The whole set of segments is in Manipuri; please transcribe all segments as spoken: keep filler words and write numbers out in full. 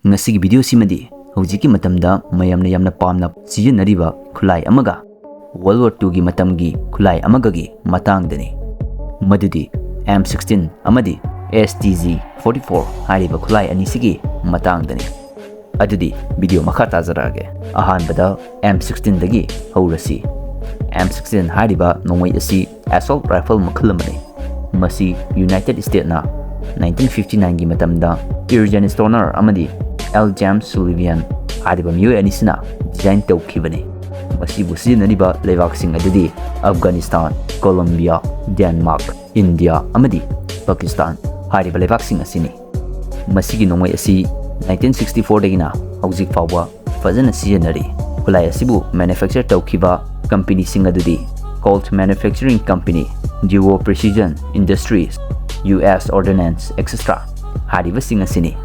ꯉꯁꯤꯒꯤ ꯚꯤꯗꯤꯑꯣꯁꯤꯃꯗꯤ ꯍꯧꯖꯤꯛꯀꯤ ꯃꯇꯝꯗ ꯃꯌꯥꯝꯅ ꯌꯥꯝꯅ ꯄꯥꯝꯅ ꯁꯤꯖꯤꯟꯅꯔꯤꯕ ꯈꯨꯠꯂꯥꯏ ꯑꯃꯒ World War Two ꯒꯤ ꯃꯇꯝꯒꯤ ꯈꯨꯠꯂꯥꯏ ꯑꯃꯒꯒꯤ ꯃꯇꯥꯡꯗꯅꯤ꯫ ꯃꯗꯨꯗꯤ M sixteen ꯑꯃꯗꯤ S T G forty-four ꯍꯥꯏꯔꯤꯕ ꯈꯨꯠꯂꯥꯏ ꯑꯅꯤꯁꯤꯒꯤ ꯃꯇꯥꯡꯗꯅꯤ꯫ ꯑꯗꯨꯗꯤ ꯚꯤꯗꯤꯑꯣ ꯃꯈꯥ ꯇꯥꯖꯔꯛꯑꯒꯦ꯫ ꯑꯍꯥꯟꯕꯗ M sixteen ꯗꯒꯤ ꯍꯧꯔꯁꯤ꯫ M sixteen ꯍꯥꯏꯔꯤꯕ ꯅꯣꯡꯃꯩ ꯑꯁꯤ assault rifle ꯃꯈꯜ ꯑꯃꯅꯤ꯫ ꯃꯁꯤ United States ꯅ nineteen fifty nine ꯒꯤ ꯃꯇꯝꯗ Eugene Stoner ꯑꯃꯗꯤ L James Sullivan ꯍꯥꯏꯔꯤꯕ ꯃꯤꯑꯣꯏ ꯑꯅꯤꯁꯤꯅ design ꯇꯧꯈꯤꯕꯅꯤ꯫ ꯃꯁꯤꯕꯨ ꯁꯤꯖꯤꯟꯅꯔꯤꯕ ꯂꯩꯕꯥꯛꯁꯤꯡ ꯑꯗꯨꯗꯤ Afghanistan, Colombia, Denmark, India ꯑꯃꯗꯤ Pakistan ꯍꯥꯏꯔꯤꯕ ꯂꯩꯕꯥꯛꯁꯤꯡ ꯑꯁꯤꯅꯤ꯫ ꯃꯁꯤꯒꯤ ꯅꯣꯡꯃꯩ ꯑꯁꯤ nineteen sixty four ꯗꯒꯤꯅ ꯍꯧꯖꯤꯛ ꯐꯥꯎꯕ ꯐꯖꯅ ꯁꯤꯖꯤꯟꯅꯔꯤ꯫ ꯈꯨꯠꯂꯥꯏ ꯑꯁꯤꯕꯨ manufacture ꯇꯧꯈꯤꯕ ꯀꯝꯄꯅꯤꯁꯤꯡ ꯑꯗꯨꯗꯤ Colt Manufacturing Company, Daewoo Precision Industries, U S Ordnance, et cetera ꯍꯥꯏꯔꯤꯕꯁꯤꯡ ꯑꯁꯤꯅꯤ꯫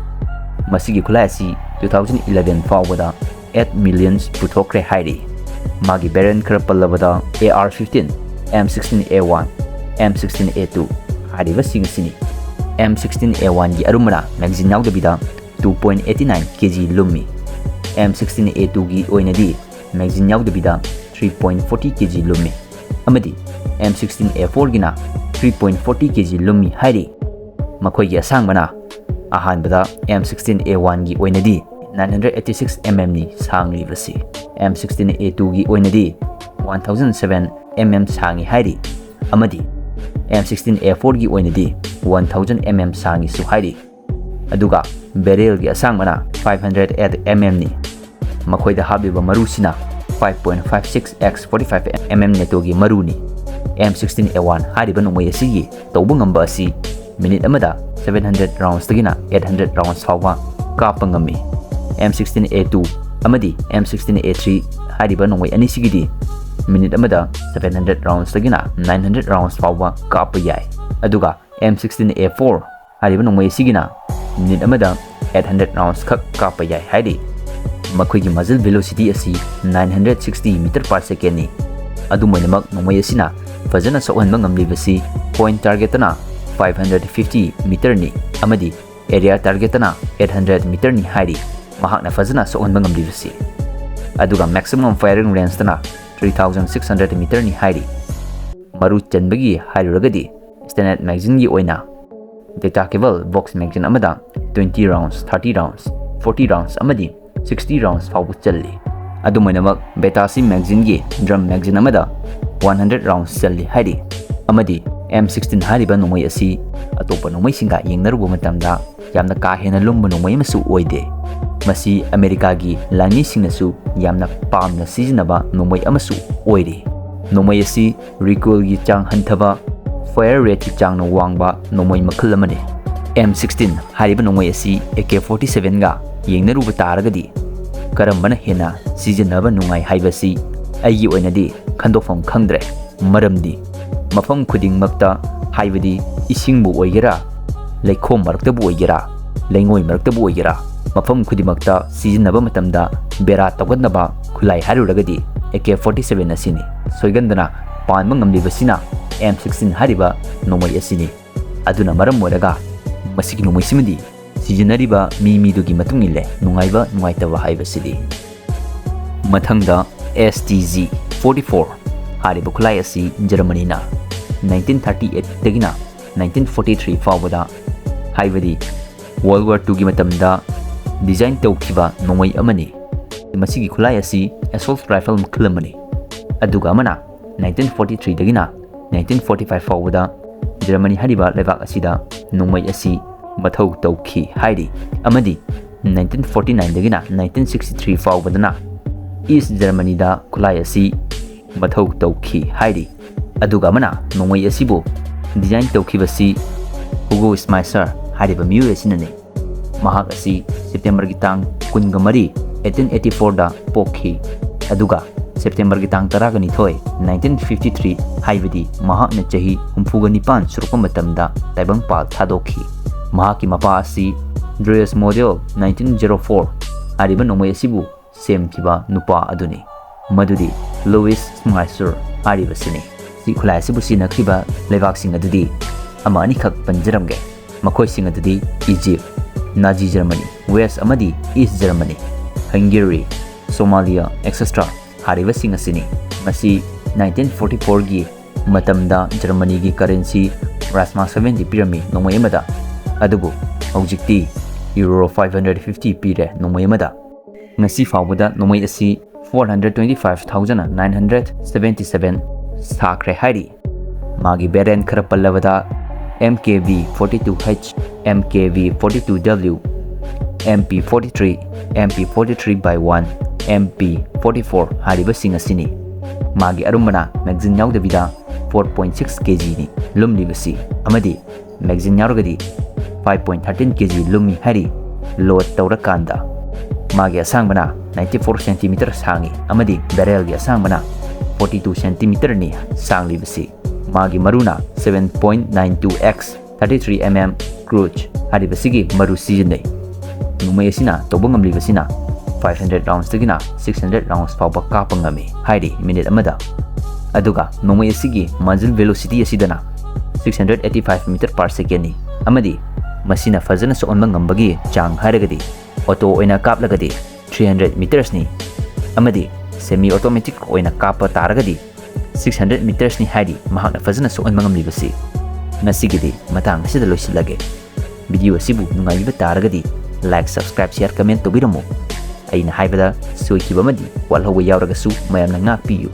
ꯃꯁꯤꯒꯤ ꯈꯨꯠꯂꯥꯏ ꯑꯁꯤ two thousand eleven ꯐꯥꯎꯕꯗ eight millions ꯄꯨꯊꯣꯛꯈ꯭ꯔꯦ ꯍꯥꯏꯔꯤ꯫ ꯃꯥꯒꯤ variant ꯈꯔ ꯄꯜꯂꯕꯗ A R fifteen, M sixteen A one, M sixteen A two ꯍꯥꯏꯔꯤꯕꯁꯤꯡ ꯑꯁꯤꯅꯤ꯫ M sixteen A one ꯒꯤ ꯑꯔꯨꯝꯕꯅ magazine ꯌꯥꯎꯗꯕꯤꯗ two point eight nine K G ꯂꯨꯝꯃꯤ꯫ M sixteen A two ꯒꯤ ꯑꯣꯏꯅꯗꯤ magazine ꯌꯥꯎꯗꯕꯤꯗ three point forty K G ꯂꯨꯝꯃꯤ꯫ ꯑꯃꯗꯤ M sixteen A four ꯒꯤꯅ three point forty K G ꯂꯨꯝꯃꯤ ꯍꯥꯏꯔꯤ꯫ ꯃꯈꯣꯏꯒꯤ ꯑꯁꯥꯡꯕꯅ ꯑꯍꯥꯟꯕꯗ M sixteen A one ꯒꯤ ꯑꯣꯏꯅꯗꯤ nine hundred eighty six M M ꯅꯤ ꯁꯥꯡꯂꯤꯕꯁꯤ꯫ M sixteen A two ꯒꯤ ꯑꯣꯏꯅꯗꯤ one thousand seven M M ꯁꯥꯡꯉꯤ ꯍꯥꯏꯔꯤ꯫ ꯑꯃꯗꯤ M sixteen A four ꯒꯤ ꯑꯣꯏꯅꯗꯤ one thousand M M ꯁꯥꯡꯉꯤꯁꯨ ꯍꯥꯏꯔꯤ꯫ ꯑꯗꯨꯒ barrel ꯒꯤ ꯑꯁꯥꯡꯕꯅ five hundred eight M M ꯅꯤ꯫ ꯃꯈꯣꯏꯗ ꯍꯥꯞꯂꯤꯕ ꯃꯔꯨꯁꯤꯅ five point five six X forty-five M M NATO ꯒꯤ ꯃꯔꯨꯅꯤ꯫ M sixteen A one ꯍꯥꯏꯔꯤꯕ ꯅꯣꯡꯃꯩ ꯑꯁꯤꯒꯤ ꯇꯧꯕ ꯉꯝꯕ ꯑꯁꯤ minute ꯑꯃꯗ seven hundred rounds ꯇꯒꯤꯅ eight hundred rounds ꯐꯥꯎꯕ ꯀꯥꯞꯄ ꯉꯝꯃꯤ꯫ M sixteen A two ꯑꯃꯗꯤ M sixteen A three ꯍꯥꯏꯔꯤꯕ ꯅꯣꯡꯃꯩ ꯑꯅꯤꯁꯤꯒꯤꯗꯤ minute ꯑꯃꯗ seven hundred rounds ꯇꯒꯤꯅ nine hundred rounds ꯐꯥꯎꯕ ꯀꯥꯞꯄ ꯌꯥꯏ꯫ ꯑꯗꯨꯒ M sixteen A four ꯍꯥꯏꯔꯤꯕ ꯅꯣꯡꯃꯩ ꯑꯁꯤꯒꯤꯅ minute ꯑꯃꯗ eight hundred rounds ꯈꯛ ꯀꯥꯞꯄ ꯌꯥꯏ ꯍꯥꯏꯔꯤ꯫ ꯃꯈꯣꯏꯒꯤ muzzle velocity ꯑꯁꯤ nine hundred sixty meter per second ꯅꯤ꯫ ꯑꯗꯨꯝ ꯑꯣꯏꯅꯃꯛ, ꯅꯣꯡꯃꯩ ꯑꯁꯤꯅ ꯐꯖꯅ ꯁꯣꯛꯍꯟꯕ ꯉꯝꯂꯤꯕꯁꯤ point target ꯇꯅ five hundred fifty meter ꯅꯤ ꯑꯃꯗꯤ Area target ꯇꯅ eight hundred meter ꯅꯤ ꯍꯥꯏꯔꯤ꯫ ꯃꯍꯥꯛꯅ ꯐꯖꯅ ꯁꯣꯛꯍꯟꯕ ꯉꯝꯂꯤꯕꯁꯤ꯫ ꯑꯗꯨꯒ maximum firing range ꯇꯅ three thousand six hundred meter ꯅꯤ ꯍꯥꯏꯔꯤ꯫ ꯃꯔꯨ ꯆꯟꯕꯒꯤ ꯍꯥꯏꯔꯨꯔꯒꯗꯤ, standard magazine ꯒꯤ ꯑꯣꯏꯅ data cable box magazine ꯑꯃꯗ twenty rounds, thirty rounds, forty rounds ꯑꯃꯗꯤ sixty rounds ꯐꯥꯎꯕ ꯆꯜꯂꯤ꯫ ꯑꯗꯨꯝ ꯑꯣꯏꯅꯃꯛ, Beta C magazine ꯒꯤ drum magazine ꯑꯃꯗ one hundred rounds ꯆꯜꯂꯤ ꯍꯥꯏꯔꯤ꯫ ꯑꯃꯗꯤ M sixteen ꯍꯥꯏꯔꯤꯕ ꯅꯣꯡꯃꯩ ꯑꯁꯤ ꯑꯇꯣꯞꯄ ꯅꯣꯡꯃꯩꯁꯤꯡꯒ ꯌꯦꯡꯅꯔꯨꯕ ꯃꯇꯝꯗ ꯌꯥꯝꯅ ꯀꯥ ꯍꯦꯟꯅ ꯂꯨꯝꯕ ꯅꯣꯡꯃꯩ ꯑꯃꯁꯨ ꯑꯣꯏꯗꯦ꯫ ꯃꯁꯤ ꯑꯃꯦꯔꯤꯀꯥꯒꯤ ꯂꯥꯟꯃꯤꯁꯤꯡꯅꯁꯨ ꯌꯥꯝꯅ ꯄꯥꯝꯅ ꯁꯤꯖꯤꯟꯅꯕ ꯅꯣꯡꯃꯩ ꯑꯃꯁꯨ ꯑꯣꯏꯔꯤ꯫ ꯅꯣꯡꯃꯩ ꯑꯁꯤ recoil ꯒꯤ ꯆꯥꯡ ꯍꯟꯊꯕ, fire rate ꯀꯤ ꯆꯥꯡꯅ ꯋꯥꯡꯕ ꯅꯣꯡꯃꯩ ꯃꯈꯜ ꯑꯃꯅꯤ꯫ M sixteen ꯍꯥꯏꯔꯤꯕ ꯅꯣꯡꯃꯩ ꯑꯁꯤ A K forty seven ꯒ ꯌꯦꯡꯅꯔꯨꯕ ꯇꯥꯔꯒꯗꯤ ꯀꯔꯝꯕꯅ ꯍꯦꯟꯅ ꯁꯤꯖꯤꯟꯅꯕ ꯅꯨꯡꯉꯥꯏ ꯍꯥꯏꯕꯁꯤ ꯑꯩꯒꯤ ꯑꯣꯏꯅꯗꯤ ꯈꯟꯗꯣꯛꯐꯝ ꯈꯪꯗ꯭ꯔꯦ꯫ ꯃꯔꯝꯗꯤ ꯃꯐꯝ ꯈꯨꯗꯤꯡꯃꯛꯇ, ꯍꯥꯏꯕꯗꯤ ꯏꯁꯤꯡꯕꯨ ꯑꯣꯏꯒꯦꯔꯥ, ꯂꯩꯈꯣꯝ ꯃꯔꯛꯇꯕꯨ ꯑꯣꯏꯒꯦꯔꯥ, ꯂꯩꯉꯣꯏ ꯃꯔꯛꯇꯕꯨ ꯑꯣꯏꯒꯦꯔꯥ, ꯃꯐꯝ ꯈꯨꯗꯤꯡꯃꯛꯇ ꯁꯤꯖꯤꯟꯅꯕ ꯃꯇꯝꯗ ꯕꯦꯔꯥ ꯇꯧꯒꯟꯗꯕ ꯈꯨꯠꯂꯥꯏ ꯍꯥꯏꯔꯨꯔꯒꯗꯤ A K forty seven ꯑꯁꯤꯅꯤ꯫ ꯁꯣꯏꯒꯟꯗꯅ ꯄꯥꯟꯕ ꯉꯝꯂꯤꯕꯁꯤꯅ M sixteen ꯍꯥꯏꯔꯤꯕ ꯅꯣꯡꯃꯩ ꯑꯁꯤꯅꯤ꯫ ꯑꯗꯨꯅ ꯃꯔꯝ ꯑꯣꯏꯔꯒ ꯃꯁꯤꯒꯤ ꯅꯣꯡꯃꯩꯁꯤꯃꯗꯤ ꯁꯤꯖꯤꯟꯅꯔꯤꯕ ꯃꯤ ꯃꯤꯗꯨꯒꯤ ꯃꯇꯨꯡ ꯏꯜꯂꯦ ꯅꯨꯡꯉꯥꯏꯕ ꯅꯨꯡꯉꯥꯏꯇꯕ ꯍꯥꯏꯕꯁꯤꯗꯤ꯫ ꯃꯊꯪꯗ S T G forty four ꯍꯥꯏꯔꯤꯕ ꯈꯨꯠꯂꯥꯏ ꯑꯁꯤ ꯖꯔꯃꯅꯤꯅ nineteen thirty eight ꯇꯒꯤꯅ nineteen forty three ꯐꯥꯎꯕꯗ, ꯍꯥꯏꯕꯗꯤ World War two ꯒꯤ ꯃꯇꯝꯗ design ꯇꯧꯈꯤꯕ ꯅꯣꯡꯃꯩ ꯑꯃꯅꯤ꯫ ꯃꯁꯤꯒꯤ ꯈꯨꯠꯂꯥꯏ ꯑꯁꯤ assault rifle ꯃꯈꯜ ꯑꯃꯅꯤ꯫ ꯑꯗꯨꯒ ꯑꯃꯅ nineteen forty three ꯗꯒꯤꯅ nineteen forty five ꯐꯥꯎꯕꯗ ꯖꯔꯃꯅꯤ ꯍꯥꯏꯔꯤꯕ ꯂꯩꯕꯥꯛ ꯑꯁꯤꯗ ꯅꯣꯡꯃꯩ ꯑꯁꯤ ꯃꯊꯧ ꯇꯧꯈꯤ ꯍꯥꯏꯔꯤ꯫ ꯑꯃꯗꯤ nineteen forty nine ꯗꯒꯤꯅ nineteen sixty three ꯐꯥꯎꯕꯗꯅ ꯏꯁ ꯖꯔꯃꯅꯤꯗ ꯈꯨꯠꯂꯥꯏ ꯑꯁꯤ ꯃꯊꯧ ꯇꯧꯈꯤ ꯍꯥꯏꯔꯤ꯫ ꯑꯗꯨꯒ ꯑꯃꯅ ꯅꯣꯡꯃꯩ ꯑꯁꯤꯕꯨ design ꯇꯧꯈꯤꯕꯁꯤ Hugo Schmeisser ꯍꯥꯏꯔꯤꯕ ꯃꯤꯑꯣꯏ ꯑꯁꯤꯅꯅꯤ꯫ ꯃꯍꯥꯛ ꯑꯁꯤ ꯁꯦꯞꯇꯦꯝꯕꯔꯒꯤ ꯇꯥꯡ ꯀꯨꯟꯒ ꯃꯔꯤ, eighteen eighty four ꯗ ꯄꯣꯛꯈꯤ꯫ ꯑꯗꯨꯒ ꯁꯦꯞꯇꯦꯝꯕꯔꯒꯤ ꯇꯥꯡ ꯇꯔꯥꯒ ꯅꯤꯊꯣꯏ, nineteen fifty three, ꯍꯥꯏꯕꯗꯤ ꯃꯍꯥꯛꯅ ꯆꯍꯤ ꯍꯨꯝꯐꯨꯒ ꯅꯤꯄꯥꯟ ꯁꯨꯔꯛꯄ ꯃꯇꯝꯗ ꯇꯥꯏꯕꯪꯄꯥꯜ ꯊꯥꯗꯣꯛꯈꯤ꯫ ꯃꯍꯥꯛꯀꯤ ꯃꯄꯥ ꯑꯁꯤ Dreyse Model nineteen zero four ꯍꯥꯏꯔꯤꯕ ꯅꯣꯡꯃꯩ ꯑꯁꯤꯕꯨ ꯁꯦꯝꯈꯤꯕ ꯅꯨꯄꯥ ꯑꯗꯨꯅꯤ, ꯃꯗꯨꯗꯤ Louis Schmeisser ꯍꯥꯏꯔꯤꯕꯁꯤꯅꯤ꯫ ꯁꯤ ꯈꯨꯠꯂꯥꯏ ꯑꯁꯤꯕꯨ ꯁꯤꯖꯤꯟꯅꯈꯤꯕ ꯂꯩꯕꯥꯛꯁꯤꯡ ꯑꯗꯨꯗꯤ ꯑꯃ ꯑꯅꯤꯈꯛ ꯄꯟꯖꯔꯝꯒꯦ꯫ ꯃꯈꯣꯏꯁꯤꯡ ꯑꯗꯨꯗꯤ Egypt, Nazi Germany, West ꯑꯃꯗꯤ East Germany, Hungary, Somalia, etcetera ꯍꯥꯏꯔꯤꯕꯁꯤꯡ ꯑꯁꯤꯅꯤ꯫ ꯃꯁꯤ nineteen forty fourꯒꯤ ꯃꯇꯝꯗ ꯖꯔꯃꯅꯤꯒꯤ currency ꯔꯥꯁꯃꯥ seventy ꯄꯤꯔꯝꯃꯤ ꯅꯣꯡꯃꯩ ꯑꯃꯗ, ꯑꯗꯨꯕꯨ ꯍꯧꯖꯤꯛꯇꯤ euro five hundred fifty ꯄꯤꯔꯦ ꯅꯣꯡꯃꯩ ꯑꯃꯗ꯫ ꯉꯁꯤ ꯐꯥꯎꯕꯗ ꯅꯣꯡꯃꯩ ꯑꯁꯤ four hundred twenty five thousand nine hundred seventy seven ꯁꯥꯈ꯭ꯔꯦ ꯍꯥꯏꯔꯤ꯫ ꯃꯥꯒꯤ variant ꯈꯔ ꯄꯜꯂꯕꯗ M K V forty two H, M K V forty two W, M P forty three, M P forty three by one, M P forty four ꯍꯥꯏꯔꯤꯕꯁꯤꯡ ꯑꯁꯤꯅꯤ꯫ ꯃꯥꯒꯤ ꯑꯔꯨꯝꯕꯅ magazine ꯌꯥꯎꯗꯕꯤꯗ four point six K G ꯅꯤ ꯂꯨꯝꯂꯤꯕꯁꯤ, ꯑꯃꯗꯤ magazine ꯌꯥꯎꯔꯒꯗꯤ five point thirteen K G ꯂꯨꯝꯃꯤ ꯍꯥꯏꯔꯤ꯫ Load ꯇꯧꯔꯀꯥꯟꯗ ꯃꯥꯒꯤ ꯑꯁꯥꯡꯕꯅ ninety four centimeter ꯁꯥꯡꯉꯤ ꯑꯃꯗꯤ barrelꯒꯤ ꯑꯁꯥꯡꯕꯅ forty two centimeterꯅꯤ ꯁꯥꯡꯂꯤꯕꯁꯤ꯫ ꯃꯥꯒꯤ ꯃꯔꯨꯅ seven point nine two X thirty three M M Kruger ꯍꯥꯏꯔꯤꯕꯁꯤꯒꯤ ꯃꯔꯨ ꯁꯤꯖꯤꯟꯅꯩ꯫ ꯅꯣꯡꯃꯩ ꯑꯁꯤꯅ ꯇꯧꯕ ꯉꯝꯂꯤꯕꯁꯤꯅ five hundred roundsꯇꯒꯤꯅ six hundred rounds ꯐꯥꯎꯕ ꯀꯥꯞꯄ ꯉꯝꯃꯤ ꯍꯥꯏꯔꯤ minute ꯑꯃꯗ꯫ ꯑꯗꯨꯒ ꯅꯣꯡꯃꯩ ꯑꯁꯤꯒꯤ muzzle velocity ꯑꯁꯤꯗꯅ six hundred eighty five meter per secondꯅꯤ ꯑꯃꯗꯤ ꯃꯁꯤꯅ ꯐꯖꯅ ꯁꯣꯛꯍꯟꯕ ꯉꯝꯕꯒꯤ ꯆꯥꯡ ꯍꯥꯏꯔꯒꯗꯤ auto ꯑꯣꯏꯅ ꯀꯥꯞꯂꯒꯗꯤ three hundred metersꯅꯤ ꯑꯃꯗꯤ semi automatic ꯑꯣꯏꯅ ꯀꯥꯞꯄ ꯇꯥꯔꯒꯗꯤ six hundred metersꯅꯤ ꯍꯥꯏꯔꯤ ꯃꯍꯥꯛꯅ ꯐꯖꯅ ꯁꯣꯛꯍꯟꯕ ꯉꯝꯂꯤꯕꯁꯤ꯫ ꯉꯁꯤꯒꯤꯗꯤ ꯃꯇꯥꯡ ꯑꯁꯤꯗ ꯂꯣꯏꯁꯤꯜꯂꯒꯦ꯫ Video ꯑꯁꯤꯕꯨ ꯅꯨꯡꯉꯥꯏꯕꯤꯕ ꯇꯥꯔꯒꯗꯤ like, subscribe, share, comment ꯇꯧꯕꯤꯔꯝꯃꯨ꯫ ꯑꯩꯅ ꯍꯥꯏꯕꯗ ꯁꯣꯏꯈꯤꯕ ꯑꯃꯗꯤ ꯋꯥꯠꯍꯧꯕ ꯌꯥꯎꯔꯒꯁꯨ ꯃꯌꯥꯝꯅ ꯉꯥꯛꯄꯤꯌꯨ꯫